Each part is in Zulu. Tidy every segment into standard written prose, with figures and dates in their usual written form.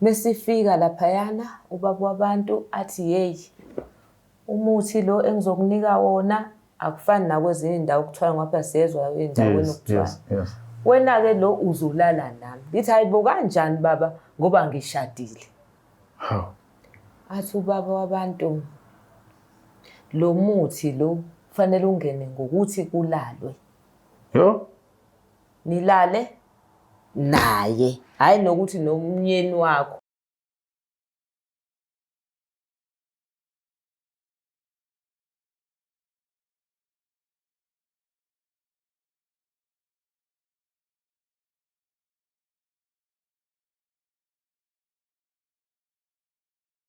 Mesifika laphayana ubaba wabantu athi yeyi umuthi lo engizokunika wona akufani nakwezinye iy'ndawo ukuthwala ngoba phela siyezwa ey'ndaweni ukuthwala. Yes. Wena-ke lo uzolala nami. Ngithi hayi bo kanjani baba ngoba ngishadile. Hawu. Athi ubaba wabantu lo muthi lo kufanele ungene ngokuthi kulalwe. Yo. Nilale naye, hhayi nokuthi nomnyeni wakho.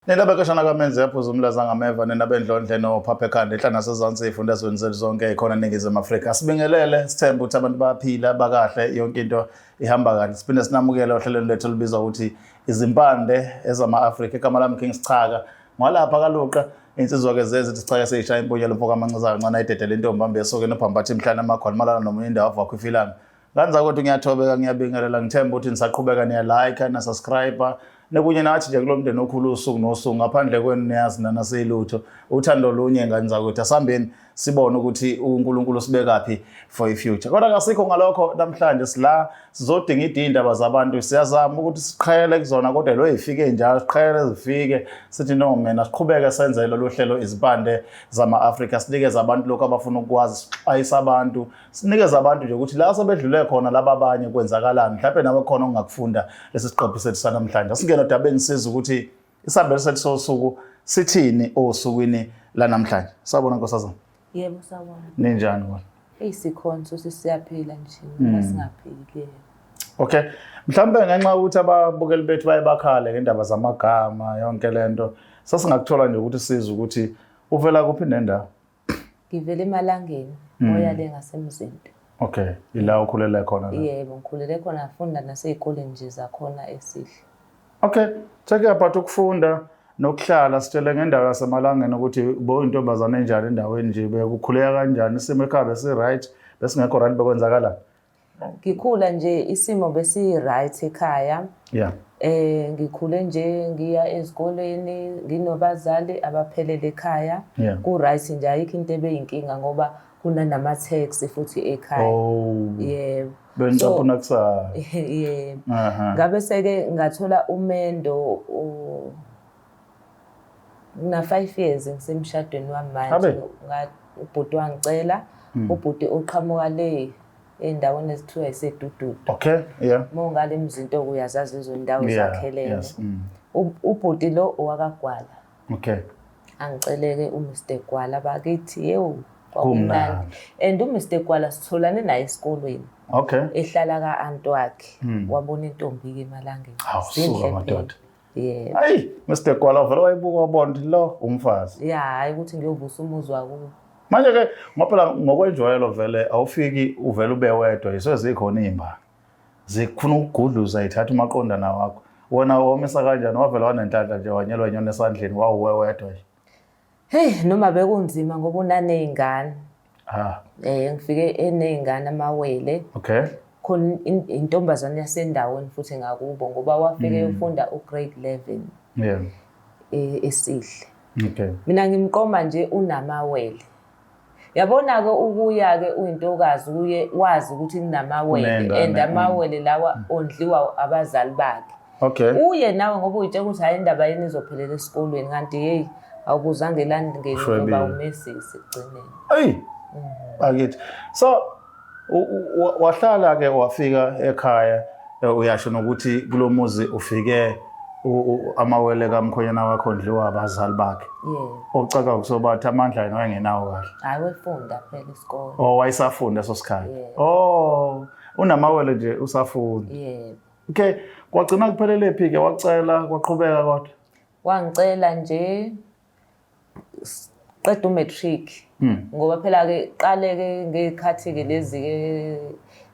Nina bekashana kamenzi yaphuza umlaza ngameva nina bendlondle nophapha ekhanda enhla nasezansi ey'fundazweni zethu zonke ey'khona eNingizimu Afrika. Sibingelele sithembe ukuthi abantu bayaphila bakahle yonke into ihamba kahle. Siphinde sinamukele ohlelweni lwethu olubizwa ukuthi izimpande ezama-Afrika. Igama lami King Sichaka. Ngwalapha kaLuqa insizwa-ke zezi ithi sichaka seyishaya impunyela umfoka amancaza kancane ayidedele intombi ambe esokeni uphambathi imhlane amakhona malala nomunye indawo avakho ifilanga. Kanza kodwa ngiyathobeka ngiyabingelela ngithemba ukuthi nisaqhubeka niya-like na-subscribe nekunye nathi nje kulo mndeni okhulu usuku nosuku ngaphandle kwenu niyazi nana siyilutho uthando lunye ngani zakwethu asihambeni sibone ukuthi uNkulunkulu usibekaphi for i-future kodwa kasikho ngalokho namhlanje sila sizodinga iy'ndaba zabantu siyazama ukuthi siqhele kuzona kodwa lo ifike njalo siqhele zifike sithi no mina siqhubeke senze lolu hlelo izimpande zama-Afrika sinikeze abantu lokhu abafuna ukukwazi sixwayise abantu sinikeze abantu nje ukuthi la sebedlule khona laba abanye kwenzakalani mhlawumbe nawe khona ongakufunda lesi siqephu sethu sanamhlanje asingene odabeni siza ukuthi isabelo sethu sosuku sithini osukwini lanamhlanje sawubona nkosazana. Yebo sawubona. Ninjani kona? Eyi sikhona sosi siyaphila nje noma singaphili. Okay. Mhlawumbe ngenxa yokuthi ababukeli bethu baye bakhale ngendaba zamagama yonke lento sasingakuthola nje ukuthi sizwe ukuthi uvela kuphi nendawo. Ngivela eMalangeni, oya le ngaseMzinto. Okay, ila ukhulele khona la. Yebo, ngikhulele khona ngafunda nasey'koleni nje zakhona esihle. Okay, talking about ukufunda nokuhlala sitshele ngendawo yaseMalangeni ukuthi bowuyintombazane enjani endaweni nje bekukhuleka kanjani isimo ekhaya besi-right besingekho right bekwenzakalani? Ngikhula nje isimo besi-right ekhaya. Yeah. Ngikhule nje ngiya ezikoleni nginobazali abaphelele ekhaya. Yeah. Ku-right nje ayikho into ebeyinkinga ngoba kunanama-taxi futhi ekhaya. Oh. Yebo. Benicaphuna kusasa. Yebo. Aha. Ngabe seke ngathola umendo na 5 years ngisemshadweni wami manje ubhuti wangicela ubhuti oqhamuka le endaweni ezithiwa isedududu. Okay, yeah. Mongale emzinto uyazazi lezo ndawo zakhelene. Yes. Ubhuti lo owakagwala. Okay. Angiceleke uMr Gwala bakithi yewu kwakumnandi. And uMr Gwala sitholane naye esikolweni. Okay. Ehlala ka-anti wakhe. Wabona intombi ke emalangeni. Hawu suka madoda. Yebo. Ayi, Mr Gwala vele wayibuka wabona ukuthi lo umfazi. Ya, hayi ukuthi ngiyovusa umuzi wakubo. Manje ke ngoba phela ngokwenjwayelo vele awufiki uvele ube wedwa yiso zikhona iy'mbali. Zifuna ukugudluza ithatha umaqondana wakho. Wena womisa kanjani wavele wanenhlanhla nje wanyelwa inyoni esandleni wawuwe wedwa nje. Hey, noma bekunzima ngoba unaney'ngane. Ah. Ngifike eney'ngane amawele. Okay. Khona intombazane yasendaweni futhi ngakubo ngoba wafike eyofunda u-grade 11. Yeah. Esihle. Okay. Mina ngimqoma nje unamawele. Yabona-ke ukuya-ke uyintokazi uye wazi ukuthi kunamawele and amawele lawa ondliwa abazali bakhe. Okay. Uye nawe ngoba uyitshela ukuthi hayi indaba yini izophelela esikolweni kanti hey awubuzange landingeni ngoba umesisi ekugcineni. Eyi. Bakithi. So wahlala ke wafika ekhaya uyasho nokuthi kulomuzi ufike amawele kamkhonyana wakho ondliwa abazali bakhe. Yebo. Ocaka kusobathi amandla yena wayengenawo kahle. Hayi wefunda phela isikole. Oh wayesafunda leso sikhathi. Yebo. Oh unamawele nje usafunda. Yebo. Okay, kwagcina kuphelele phi ke wacela kwaqhubeka kodwa? Wangicela nje qeda umatric. Ngoba phela ke qale ke ngekhathi ke lezi ke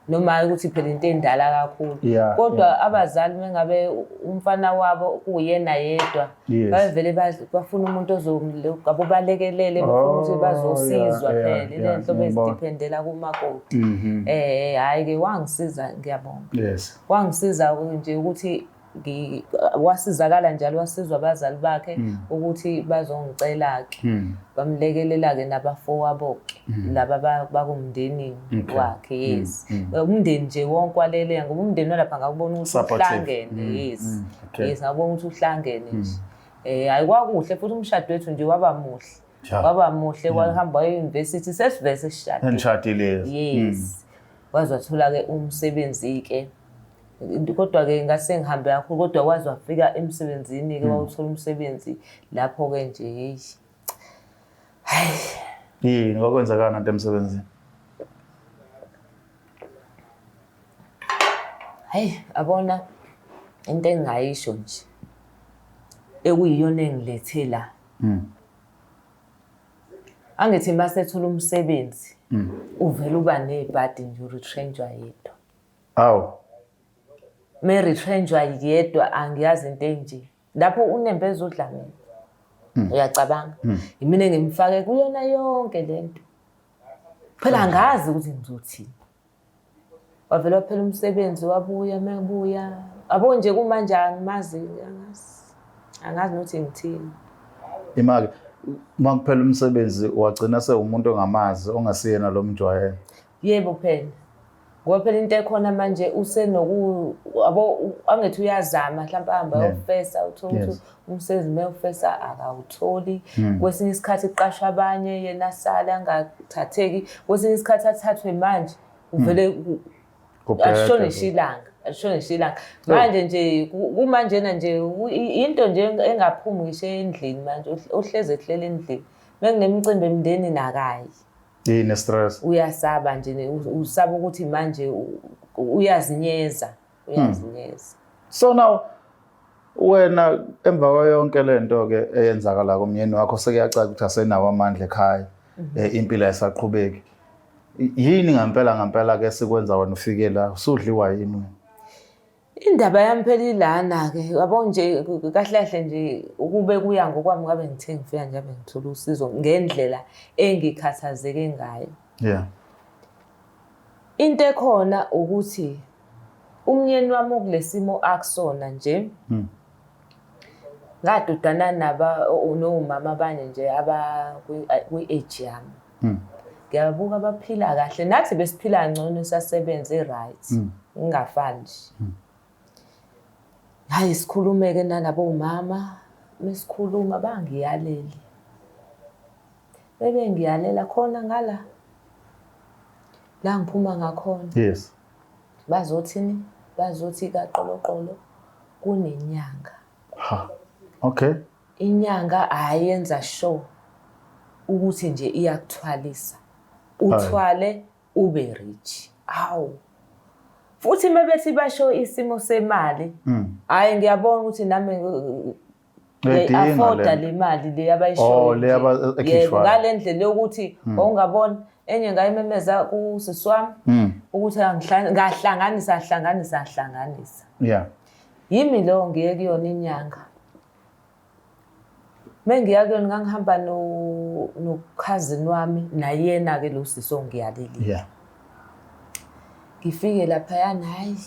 noma ukuthi phela into endala kakhulu. Kodwa abazali mengabe umfana wabo kuyena yedwa bavele bafuna umuntu ozobalekelele bafuna ukuthi bazosizwa phela ile nhlobo ezidependela kumakoti. Hayi ke wangisiza ngiyabonga. Yes. Wangisiza nje ukuthi Wasizakala njalo, wasizwa abazali bakhe ukuthi bazongicela-ke. Bamlekelela-ke nabafowabo-ke laba bakumndeni wakhe, yes. Umndeni nje wonke walekelela, ngoba umndeni walapha ngakubona ukuthi uhlangene, yes. Yes, ngakubona ukuthi uhlangene nje. Hayi kwakuhle futhi umshado wethu nje waba muhle. Waba muhle, wahamba waya e-university, sesivele sesishadile. Nishadile. Yes. Waze wathola-ke umsebenzi-ke. Kodwa-ke ngase ngihambe kakhulu, kodwa waze wafika emsebenzini-ke, wawuthola umsebenzi lapho-ke nje, heyi. Hayi. Yini kwakwenzakala nto emsebenzini? Hayi, abona into engingayisho nje ekuyiyona engilethe la. Angithi masethola umsebenzi uvela uba nebhadi nje, uretrenchwa yedwa. Awu. Meretrenchwa yedwa, angiyazi into enje. Lapho unembeza udla mina. Uyacabanga? Yimina engimfake kuyona yonke lento. Phela angazi ukuthi ngizothini. Wavele waphela umsebenzi, wabuya, mebuya. Abo nje kumanje angimazi, angazi. Angazi nokuthi ngithini. Imali uma kuphela umsebenzi wagcina sewumuntu ongamazi, ongasiyena lo mjwayele. Yebo phela. Ngoba phela into ekhona manje usenoku abo angithi uyazama mhlawumbe ahambe ayofesa, uthole ukuthi umsebenzi mewufesa akawutholi. Kwesinye isikhathi kuqashwa abanye yena asale angathatheki. Kwesinye isikhathi athathwe manje uvele alishone ngisho ilanga, alishone ngisho ilanga. Manje nje kumanjena nje into nje engaphumi ngisho endlini manje, uhleze ehlele endlini. Mekunemicimbi emndenini akayi. Yini stress? Uyasaba nje, usaba ukuthi manje uyazinyeza, uyazinyeza. So now wena emva kwayo yonke lento ke eyenzakala kumyeni wakho, sekuyacaca ukuthi asenawo amandla ekhaya, impilo ayisaqhubeki. Yini ngempela ngempela ke sikwenza wena ufike la usudliwa yini wena? Indaba yami phela ilana-ke, yabo nje kahle kahle nje ukube kuya ngokwami ngabe ngithe ngifika nje ave ngithola usizo ngendlela engikhathazeke ngayo. Into ekhona ukuthi umnyeni wami okulesimo akusona nje. Ngadudana naba nomama abanye nje aba kwi-age yami. Ngiyabuka abaphila kahle, nathi besiphila ngcono sasebenze right. Ngingafani nje. Hayi sikhulume-ke nalabo mama, mesikhuluma bangiyaleli. Bebengiyalela khona ngala la ngiphuma ngakhona. Yes. Bazothini? Bazothi kaqoloqolo kunenyanga. Ha. Okay. Inyanga ayenza sure ukuthi nje iyakuthwalisa. Uthwale ube rich. Hawu. Futhi mebethi basho isimo semali. Hayi ngiyabona ukuthi nami afforda le mali le abayishoyo. Oh, le aba ngale ndlela yokuthi ongabona enye ngayimemeza kusisi wami ukuthi ngahlanganisa hlanganisa hlanganisa. Yeah. Yimi lo ngiye kuyona inyanga. Mengiya kuyona ngangihamba no no cousin wami nayena ke lo sisi ongiyalelile. Yeah. Ngifike laphayana, hayi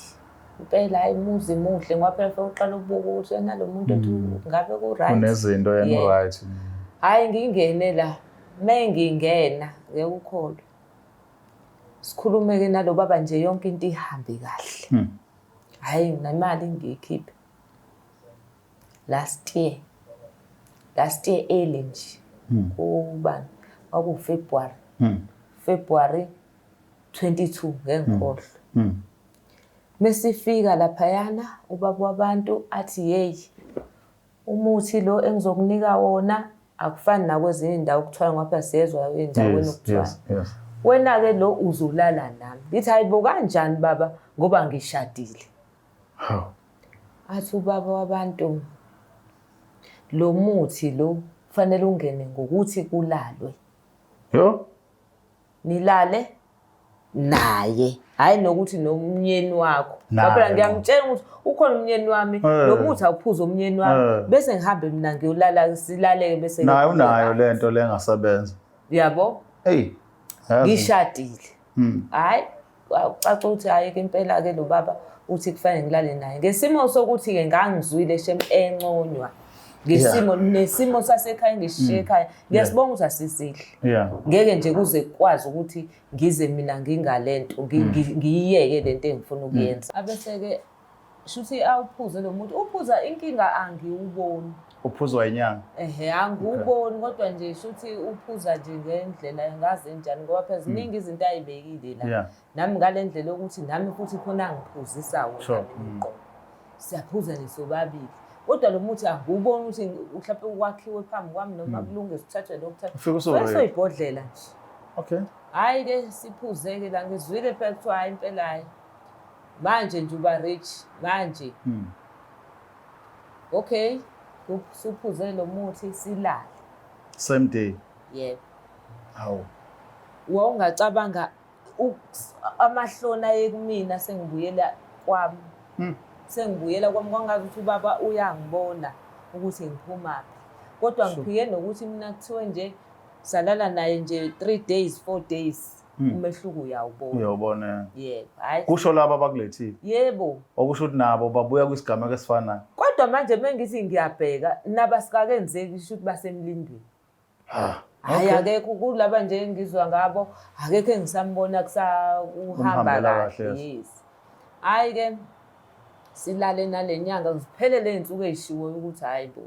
impela, hayi umuzi muhle, ngoba phela fanele uqale ukubuka ukuthi yena lo muntu othi ngabe ku-right. Unezinto yena right. Hhayi ngingene la, mengingena ngeke ukholwe. Sikhulume-ke nalo baba nje yonke into ihambe kahle. Hhayi nemali ngiyikhiphe. Last year, last year early nje, kubani, kwakuwu-February. February 22 ngeke ngikhohlwe. Mesifika laphayana ubaba wabantu athi yeyi umuthi lo engizokunika wona akufani nakwezinye indawo okuthwala, ngoba phela siyezwa ey'ndaweni okuthwala. Wena-ke lo uzolala nami. Ngithi hayi bo kanjani baba ngoba ngishadile. Hawu. Athi ubaba wabantu lo muthi lo kufanele ungene ngokuthi kulalwe. Yo. Nilale naye, hayi nokuthi nomnyeni wakho. Naye, Ngoba phela no. ngiyamtshela ukuthi ukhona umnyeni wami, lo muthi awuphuze umnyeni wami. Bese ngihambe mina ngiyolala, silaleke bese Naye unayo lento le engasebenza. Yabo? Hey. Yazi. Ngishadile. Hayi, akucaca ukuthi hayi ke impela ke lo baba Uthi kufanele ngilale naye ngesimo sokuthi-ke ngangizwile shem enconywa ngesimo nesimo sasekhaya ngishiye ekhaya, ngiyasibonga ukuthi asisihle. Ngeke nje kuze kukwazi ukuthi ngize mina ngingalento ngiyiyeke lento engifuna ukuyenza. Abese-ke shuthi awuphuze lo muntu, uphuza inkinga angiwuboni. Uphuzwa inyanga? Ehe, angiwuboni, kodwa nje shuthi uphuza nje ngendlela ngaze njani, ngoba phela ziningi izinto ayibekile la. Nami ngale ndlela yokuthi nami futhi khona angiphuzisa wona mina uqobo. Siyaphuza nje sobabili. Kodwa lo muthi angiwuboni ukuthi mhlawumbe ukwakhiwe phambi kwami noma kulungiswe kuthathwe lokhu kuthathwe. Ufike usu-ready. Bese uyibhodlela nje. Hhayi-ke siphuze-ke la, ngizwile phela kuthiwa hhayi impela hhayi. Manje nje uba rich manje. Okay, suphuze lo muthi silale. Same day. Yebo. Hawu. Wawungacabanga amahloni aye kumina sengibuyela kwami. Sengibuyela kwami kwangazi ukuthi ubaba uyangibona ukuthi ngiphumaphi. Kodwa ngiphike nokuthi mina kuthiwe nje salala naye nje 3 days, 4 days. Umehluko uyawubona. Uyawubona. Yebo. Hayi. Kusho laba abakulethile. Yebo. Okusho ukuthi nabo babuya kwisigameko esifanayo. Kodwa manje mengithi ngiyabheka nabasikakenzeki kusho ukuthi basemlindweni. Hayi akekho kulaba nje engizwa ngabo, akekho engisambona kuhamba kahle. Yes. Hayi ke silale nale nyanga ziphele le nsuku ezishiwoyo ukuthi hayi bo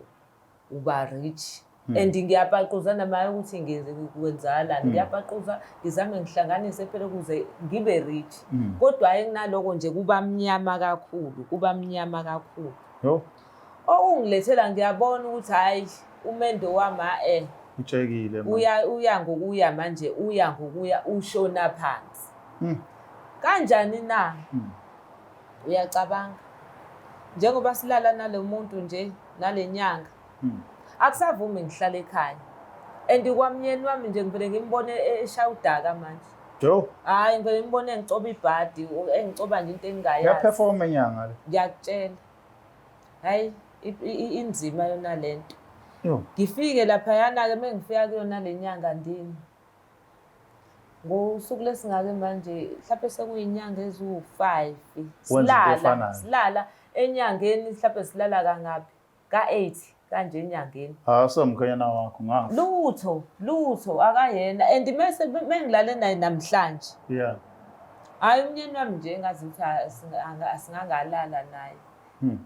uba rich. And ngiyapaquza namaye ukuthi ngenze kwenzakalani. Ngiyapaquza ngizame ngihlanganise phela ukuze ngibe rich. Kodwa hayi kunaloko nje kuba mnyama kakhulu, kuba mnyama kakhulu. Yo. Okungilethela ngiyabona ukuthi hayi umendo wami Utshekile manje. Uya ngokuya manje, uya ngokuya ushona phansi. Kanjani na? Uyacabanga. Njengoba silala nalo muntu nje nalenyanga. Akusavumi ngihlale ekhaya. And kwamnyeni wami nje ngivele ngimbone eshaya udaka manje. Jo. Hayi ngivele ngimbone engicoba ibhadi, engicoba nje into engingayazi. Uyaperforma inyanga le. Ngiyakutshela. Hayi inzima yona lento. Ngifike laphayana ke mengifika kuyona lenyanga ndini. Ngosuku lesingake manje mhlawumbe sekuyinyanga eziwu-5. Silala, silala enyangeni mhlawumbe silala kangaphi? Ka-8 kanje enyangeni. Ah, so mkhwenyana wakho ngafa. Lutho, lutho akayena and mase mengilale naye namhlanje. Yeah. Hayi umnyeni wami nje engazi ukuthi asingangalala naye.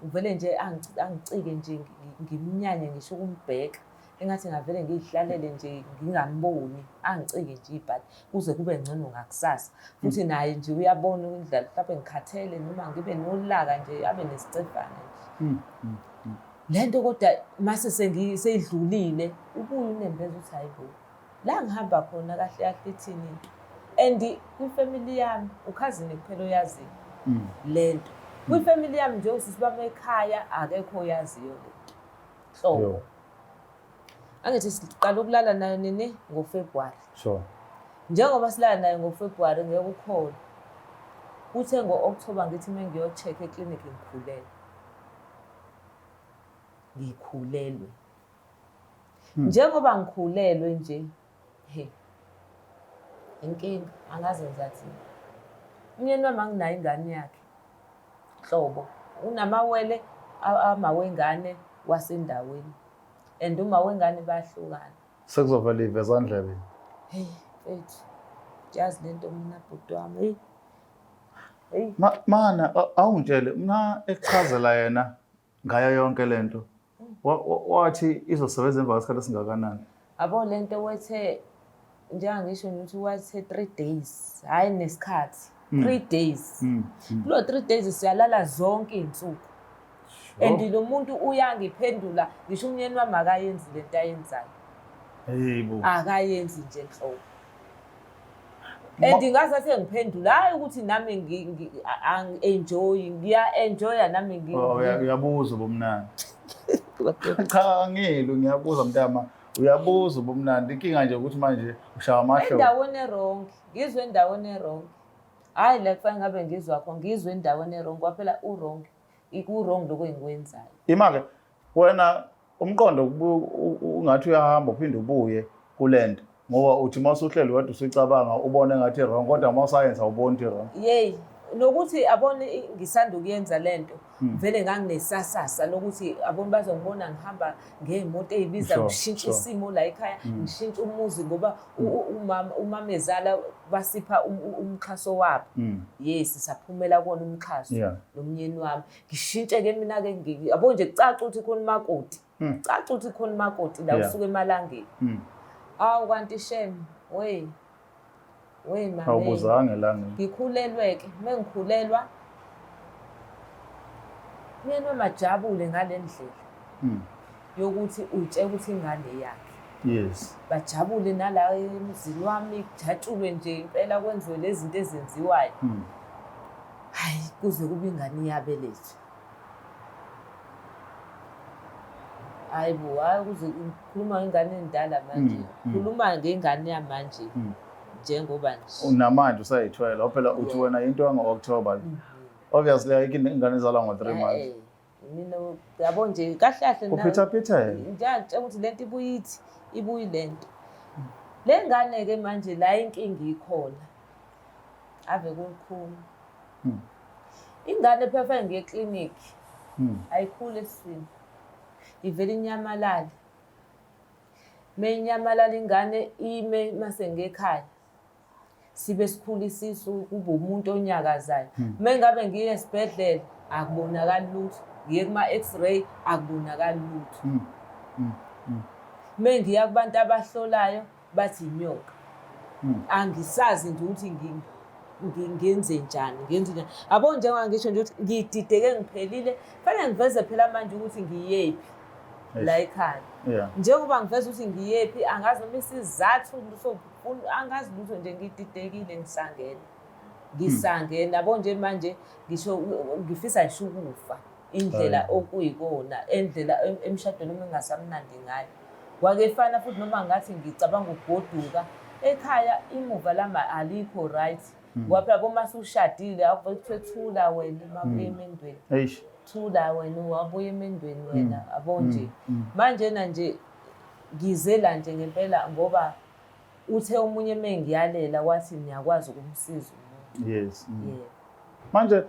Uvele nje angicike nje ngimnyanye ngisho ukumbheka. Engathi ngavele ngiyihlalele nje ngingamboni, angicike nje ibhadi kuze kube ngcono ngakusasa. Futhi naye nje uyabona indlela mhlawumbe ngikhathele noma ngibe nolaka nje abe nesicefana nje. Lento kodwa mase seyidlulile ubuye unembeza ukuthi hayi bo. La ngihamba khona kahle kahle ithini into. And kwifamily yami ukhazini kuphela oyaziyo lento. Kwifamily yami nje usisi bami ekhaya akekho oyaziyo lento. Hlobo. Angithi siqala ukulala nayo nini ngoFebruary. Sure. Njengoba silala naye ngoFebruary ngeke ukhona. Kuthe ngo-October ngithi uma ngiyo-check eklinikhi ngikhulelwe. Ngikhulelwe. Njengoba ngikhulelwe nje, he. Inkinga angaze ngizathini. Umyeni wami anginayo ingane yakhe. Nhlobo. Unamawele amawengane wasendaweni. And uma wengane bayahlukana. Sekuzovela ivezandlebe. Hey, mfethu. Yazi lento mina bhuti wami. Hey. Hey. Mana awungitshele mina ekuchazela yena ngayo yonke lento. Wathi izosebenza emva kwesikhathi esingakanani? Abo lento wethe njengangisho nje ukuthi wathe 3 days, hayi nesikhathi. 3 days. Kulo 3 days siyalala zonke izinsuku. And lo muntu uyangiphendula ngisho umnyeni wami akayenzi lento ayenzayo. Yebo. Akayenzi nje nhlobo. And ngazathi ngiphendula hayi ukuthi nami enjoy, ngiya enjoya nami ngi. Oh, uyabuza ubumnandi. Cha angilwi ngiyabuza mntama. Uyabuza ubumnandi. Inkinga nje ukuthi manje ushaya amahlo. Endaweni e-wrong. Ngizwe endaweni e-wrong. Hayi la kufanele ngabe ngizwa khona, ngizwe endaweni e-wrong kwaphela u-wrong. Iku-wrong lokho engikwenzayo. Ima-ke wena umqondo ungathi uyahamba uphinde ubuye kulento ngoba uthi uma usuhleli wedwa usucabanga ubone ngathi wrong kodwa uma usayenza awuboni ukuthi wrong. Yey, Nokuthi abone ngisanda ukuyenza lento, vele nganginesasasa lokuthi abone bazongibona ngihamba ngey'moto ey'biza, ngishintshe isimo la ekhaya, ngishintshe umuzi ngoba umama umamezala basipha umxhaso wabo. Yes, saphumela kuwona umxhaso nomnyeni wami. Ngishintshe-ke mina-ke, yabo nje kucaca ukuthi khona umakoti. Caca ukuthi khona umakoti la usuka emalangeni. Awu kanti shem, wey. Wey mama. Awubuzanga elangeni. Ngikhulelwe ke, mengikhulelwa myeni wami ajabule ngale ndlela yokuthi uyitshela ukuthi ingane yakhe. Bajabule nala emzini wami, kujatshulwe nje impela kwenziwe lezi zinto ezenziwayo. Hayi kuze kube ingane iyabelethwa. Hayi bo, hayi kuze ngikhuluma ngengane endala manje. Khuluma ngengane yamanje njengoba nje. Unamanje usayithwele, phela uthi wena into yango-October. Obviously ayikho ingane ezalwa ngo-3 months. Mina yabo nje kahle kahle Uphithaphitheke. Ngiyakutshela ukuthi lento ibuyithi, ibuyi lento. Le ngane ke manje la inkinga ikhona. Ave kulikhulu. Ingane phela fanele ngiye clinic. Ayikhuli esiswini. Ivele inyamalale. Meyinyamalala ingane ime mase ngekhaya. Sibe sikhula isisu kube umuntu onyakazayo. Mengabe ngiye esibhedlela akubonakali lutho. Ngiye kuma x-ray akubonakali lutho. Mengiya kubantu abahlolayo bathi inyoka. Angisazi nje ukuthi ngenze njani, ngenze njani. Yabo njengoba ngisho nje ukuthi ngidideke ngiphelile, fanele ngiveze phela manje ukuthi ngiyephi la ekhaya. Njengoba ngiveza ukuthi ngiyephi, angazi noma isizathu angazi lutho nje, ngididekile ngisangene. Ngisangene yabo nje manje ngisho ngifisa ngisho ukufa indlela okuyikona, endlela emshadweni uma engasamnandi ngayo. Kwake fana futhi noma ngathi ngicabanga ukugoduka ekhaya, imuva lami alikho right. Ngoba phela boma usushadile akuvele kuthiwe thula wena mabuya emendweni. Eish. Thula wena wabuya emendweni wena yabo nje. Manje na nje ngize la nje ngempela ngoba uthe omunye mengiyalela wathi niyakwazi ukumsiza umuntu. Yes. Yebo. Manje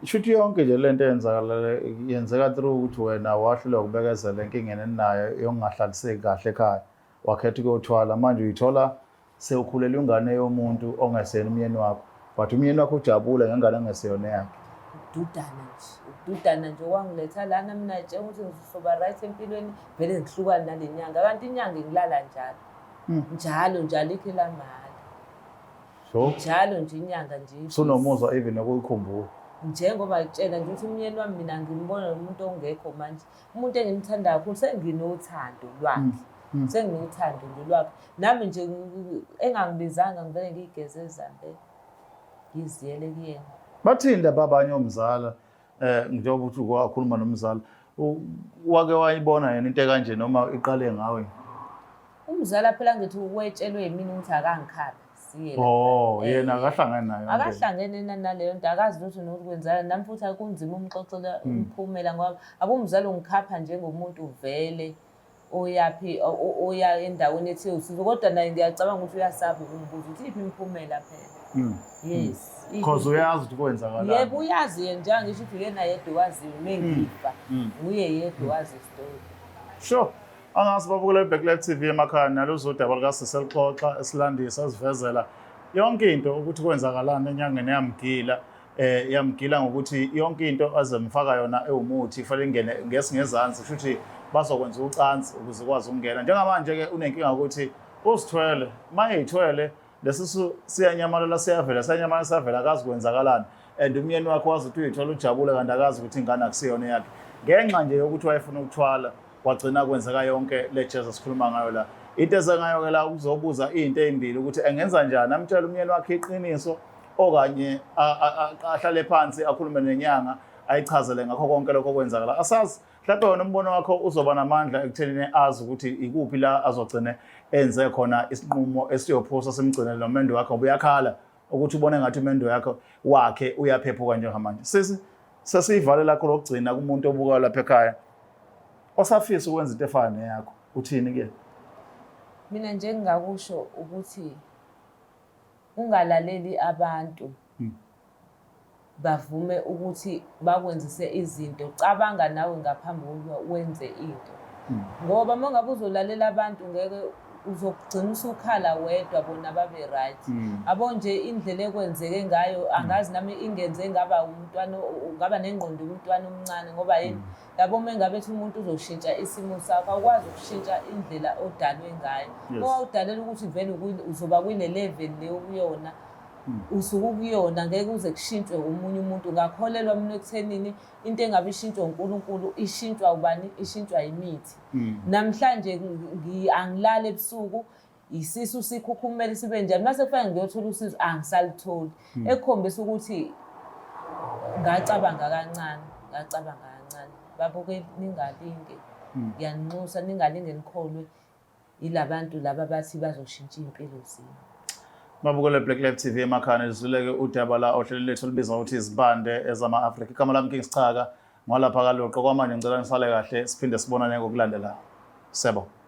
shuthi yonke nje lento eyenzakala yenzeka through ukuthi wena wahluleka ukubekezela enkingeni eninayo yokungahlaliseki kahle ekhaya, wakhetha ukuyothwala. Manje uyithola sewukhulelwe ingane yomuntu ongeseyena umyeni wakho, but umyeni wakho ujabule ngengane engeseyona eyakhe. Ukududana nje, ukududana nje okwangiletha lana mina nje ukuthi ngizoba right empilweni, vele ngihlukane nale nyanga, kanti inyanga ingilala njalo. Njalo njalo ikhe lamali. So njalo nje inyanga nje. Sunomuzwa even nokuyikhumbula. Njengoba ngitshela nje ukuthi umyeni wami mina ngimbona nomuntu ongekho manje, umuntu engimthanda kakhulu, senginothando lwakhe. Senginothando nje lwakhe. Nami nje engangibizanga ngivele ngiyigeze ezambe ngiziyele kuyena. Bathini laba abanye omzala, njengoba uthi wakhuluma nomzala, wake wayibona yena into ekanje noma iqale ngawe? Umzala phela ngithi wetshelwe yimina ukuthi akangikhaphi siye lapha. Oh, yena akahlangene nayo. Akahlangene naleyo nto, akazi lutho nokuthi kwenzakala. Nami futhi akunzima umxoxela umphumela ngoba abumzala ungikhapha njengomuntu vele oyaphi oya endaweni ethe usizo, kodwa naye ngiyacabanga ukuthi uyasaba ukumbuza ukuthi iphi imiphumela phela. Yes. Because uyazi ukuthi kwenzakalani. Yebo, uyazi yena, njengoba ngisho ukuthi uyena yedwa owaziyo mengifa. Nguye yedwa owazi isitori. Sure. Angazi babukela iBlack Life TV emakhaya nalo udaba likaSisi elixoxa esilandisa esivezela yonke into ukuthi kwenzakalani enyangeni yamgila. Yamgila ngokuthi yonke into azemfaka yona ewumuthi kufanele ingene ngesingezansi, kusho ukuthi bazokwenza ucansi ukuze ikwazi ukungena. Njengamanje ke unenkinga ukuthi uzithwele, mayeyithwele lesisu siyanyamalala siyavela, siyanyamalala siyavela, akazi kwenzakalani. And umyeni wakhe wazi ukuthi uyithwele ujabule kanti akazi ukuthi ingane akusiyona yakhe. Ngenxa nje yokuthi wayefuna ukuthwala kwagcina kwenzeka yonke le jazz esikhuluma ngayo la. Into ezengayo ke la ukuzobuza izinto ezimbili ukuthi engenza njani, amtshele umyeni wakhe iqiniso okanye ahlale phansi akhulume nenyanga ayichazele ngakho konke lokho okwenzakala. Asazi, mhlawumbe wena umbono wakho uzoba namandla ekuthenini azi ukuthi ikuphi la azogcine enze khona isinqumo esiyophusa simgcinele nomendo wakhe, ngoba uyakhala ukuthi ubone ngathi umendo wakhe uyaphephuka njengamanje. Sisi, sesiyivale lakho lokugcina kumuntu obukayo lapha ekhaya osafisa ukwenza into efana neyakho, uthini ke? Mina nje ngingakusho ukuthi ungalaleli abantu. Bavume ukuthi bakwenzise izinto. Cabanga nawe ngaphambi kokuba wenze into. Ngoba uma ngabe uzolalela abantu ngeke uzogcina usukhala wedwa bona babe right. Yabo nje indlela ekwenzeke ngayo angazi nami ingenze ngaba umntwana ngaba nengqondo yomntwana omncane ngoba yini yabo uma ngabe ethi umuntu uzoshintsha isimo sakho awukwazi ukushintsha indlela odalwe ngayo. Uma udalela ukuthi vele uzoba kwile level le okuyona usuke ukuyona ngeke uze kushintshwe omunye umuntu. Ngakholelwa mina ekuthenini into engabe ishintshwa uNkulunkulu ishintshwa ubani? Ishintshwa imithi. Namhlanje angilali ebusuku isisu sikhukhumele sibe njani mase kufanele ngiyothola usizo angisalitholi ekukhombisa ukuthi ngacabanga kancane ngacabanga kancane babuke ningalinge ngiyaninxusa ningalinge nikholwe yilabantu laba bathi bazoshintsha iy'mpilo zenu. Mabukele Black Life TV emakhaya nizuleke udaba la ohlelweni lethu olubizwa ngokuthi izibande ezama-Afrika. Igama lami King Sichaka ngwalapha kaLuqo kwamanje ngicela nisale kahle siphinde sibonane ngokulandelayo. Siyabonga.